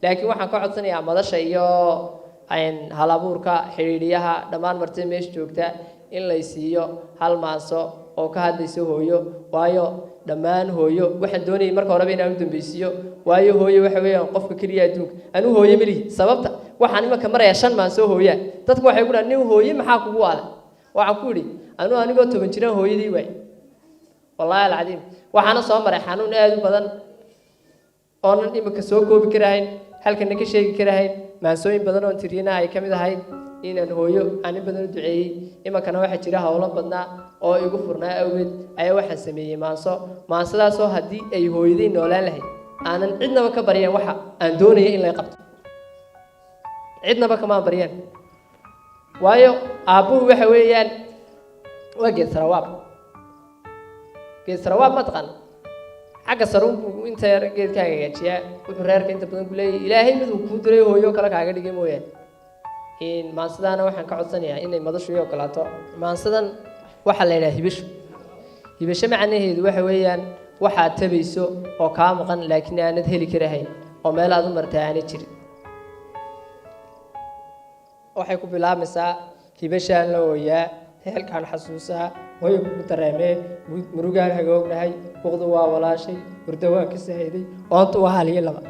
Laakiin waxaan ka codsanayaa madasha iyo halabuurka, xidhiidhiyaha, dhammaan martida meesha joogta in lay siiyo hal maanso oo ka hadlaysa hooyo. Waayo, dhammaan hooyo waxaan doonayay marka horeba inaan u dambeysiiyo, waayo hooyo waxa weeyaan qofka keliya adduunka. Anuu hooyo melihi. Sababta waxaan imanka marayaa shan maansoo hooyaa. Dadku waxay ku dhahan: "Nin hooye maxaa kugu waalay?" Waxaan ku idhi: "Anuu anigoo 10 jiraan hooyadii waay, wallaahi alcadiim. Waxaana soo maray xanuun aada u badan oonan imika soo koobi karahayn, halkana ka sheegi karahayn. Maansooyin badan oon tiriyana ay ka mid ahayd inaan hooyo aan in badan u duceeyey. Iminkana waxaa jira howlo badnaa oo igu furnaa awgeed ayaa waxaan sameeyey maanso, maansadaasoo haddii ay hooyaday noolaan lahayd aanan cidnaba ka baryeen waxa aan doonaya in lay qabto. Cidnaba kamaan baryeen, waayo aabbuhu waxa weeyaan waa geed sarawaab. Geed sarawaab ma taqaan? Xagga sare unbuu inta yar geedkaaga hagaajiyaa. Wuxuu reerka inta badan ku leeyahay Ilaahay mid uu kuu diray hooyo kale kaaga dhigay mooyaane. Maansadaana waxaan ka codsanayaa inay madashu ii ogolaato. Maansadan waxaa la yidhaha hibisho. Hibasho macnaheedu waxa weeyaan waxaad tabayso oo kaa maqan, laakiin aanad heli karahayn oo meel aad u martaa aanay jirin. Waxay ku bilaabmaysaa: hibashaan la ooyaa, heelkaan xasuusaa, hooyo kugu dareemee, murugaan hagoognahay, buqdu waa walaashay, hurdo waan ka sahayday, oontu waa hal iyo laba.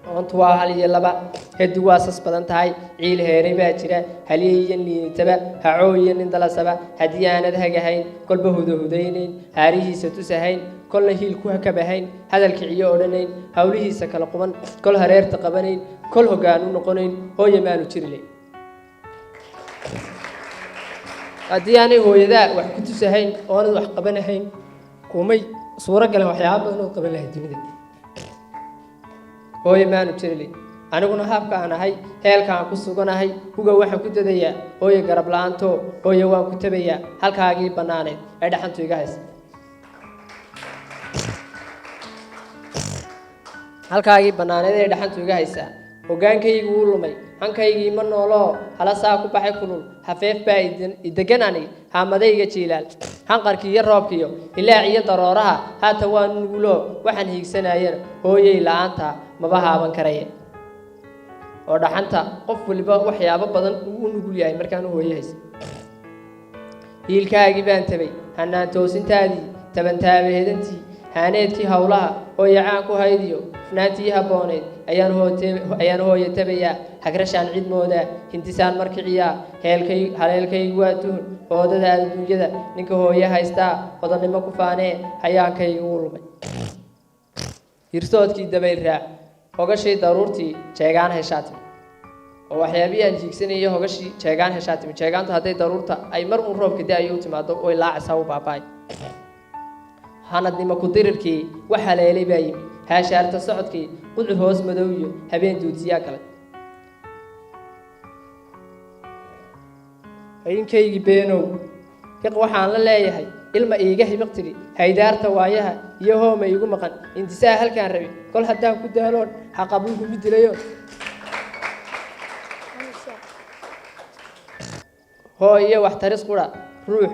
Oontu waa hal iyo laba, hedi waa sas badan tahay, ciil heeray baa jira, halyeeyan liinitaba, hacooyo nin dalasaba, haddii aanad hagahayn, kolba hudahudaynayn, haarihiisa tusahayn, kolna hiil ku hakabahayn, hadalka ciyo odhanayn, howlihiisa kala quban, kol hareerta qabanayn, kol hoggaan u noqonayn, hooye maanu jiri layn. Haddii aanay hooyadaa wax ku tusahayn oonad wax qabanahayn, kumay suuro galeen waxyaaba badan ood qaban lahayd dunida. Hooye maanu jirilin. Aniguna habka aan ahay, heelka aan ku suganahay, huga waxaan ku dadayaa hooye garab la-aanto. Hooye waan ku tabayaa halkaagii bannaaneed ee dhaxantu iga haysa, halkaagii bannaaneed ee dhaxantu iga haysaa. Hoggaankaygu wuu lumay, hankaygii ma nooloo, halasaa ku baxay kulul, hafeef baa idegan, anig haamadayga jiilaal, hanqarkii iyo roobkiyo ilaac iyo darooraha. Haatan waa nuguloo waxaan hiigsanayana hooyey la-aanta maba haaban karaya. Oo dhaxanta qof waliba waxyaabo badan uu u nugul yahay markaanu hooye haysa. Hiilkaagii baan tabay, hanaan toosintaadii, tabantaabahedantii, haaneedkii howlaha, hooye caan ku haydiyo hufnaantii habbooneyd ayaan hoote ayaan hooye tabayaa. Hagrashaan cid moodaa, hindisaan markiciyaa, heelkay haleelkaygu waa tuhun, hoodada adduunyada ninka hooye haystaa hodannimo ku faanee. Hayaankaygu wuu lumay, hirsoodkii dabayl raac, hogashii daruurtii jeegaan heshaa timi. Oo waxyaabihii aan jiigsanayay hogashii jeegaan heshaa timi. Jeegaantu hadday daruurta ay mar uun roobka da-ayo u timaado, way laacaysaa, u baaba'ay. Hanadnimo ku dirirkii wax haleelay baa yimi, haashaarta socodkii, qudcur hoos madow iyo habeen duudsiyaa galay. Hayinkaygii beenow, hiq waxaan la leeyahay ilma iiga hibiq tidhi, haydaarta waayaha iyo hooma iigu maqan, intisaa halkaan rabi kol haddaan ku daaloon, haqabluhu mi dilayo. Hoo iyo wax taris qura ruux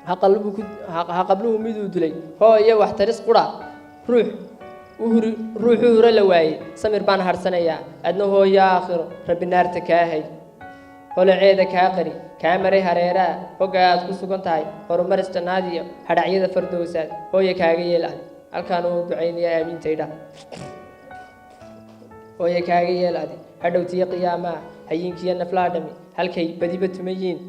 haqalbu ku haqabluhu miduu dilay. Hoo iyo wax taris qura ruux uhuri ruuxu hore la waayey, samir baan harsanayaa. Adna hooyo aakhiro rabbi naarta kaa hay, holaceeda kaa qari, kaa maray hareeraha, hogga aad ku sugan tahay, horumaris jannaad iyo hadhacyada fardowsaad hooye kaaga yeel adi. Halkaan uu ducaynaya, aamiintaydha. Hooye kaaga yeel adi hadhowtiyo qiyaamaha, hayinkiyo naflaha dhami halkay badiba tumayiin,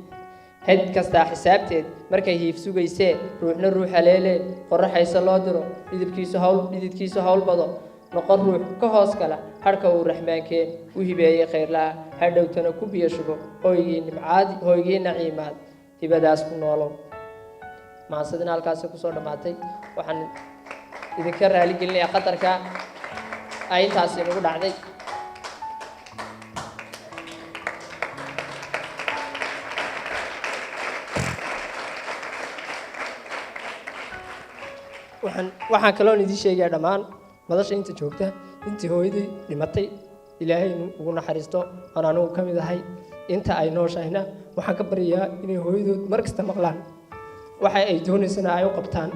hed kastaa xisaabteed markay hiif sugaysee, ruuxna ruux haleeleen, qoraxaysa loo diro, dhidibkiisu hawl dhididkiisu hawl bado, noqon ruux ka hoos gala harka uu raxmaankeen u hibeeyey khayrlaha, hadhowtana ku biyo shubo hoygii nimcaadi, hoygii naciimaad, hibadaas ku noolow. Maansadina halkaasi kusoo dhammaatay. Waxaan idinka raali gelinayaa qatarka ay intaasi nagu dhacday. Waxaan kaloon idiin sheegayaa dhammaan madasha inta joogta, intii hooyadii dhimatay Ilaahay inuu ugu naxariisto, oon anigu ka mid ahay. Inta ay nooshahayna waxaan ka baryayaa inay hooyadood mar kasta maqlaan, waxa ay doonaysana ay u qabtaan.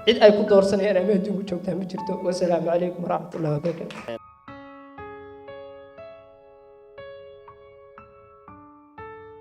Cid ay ku doorsanayaan ama adduunku joogtaa ma jirto. Wasalaamu calaykum waraxmatullahi wabarakaatu.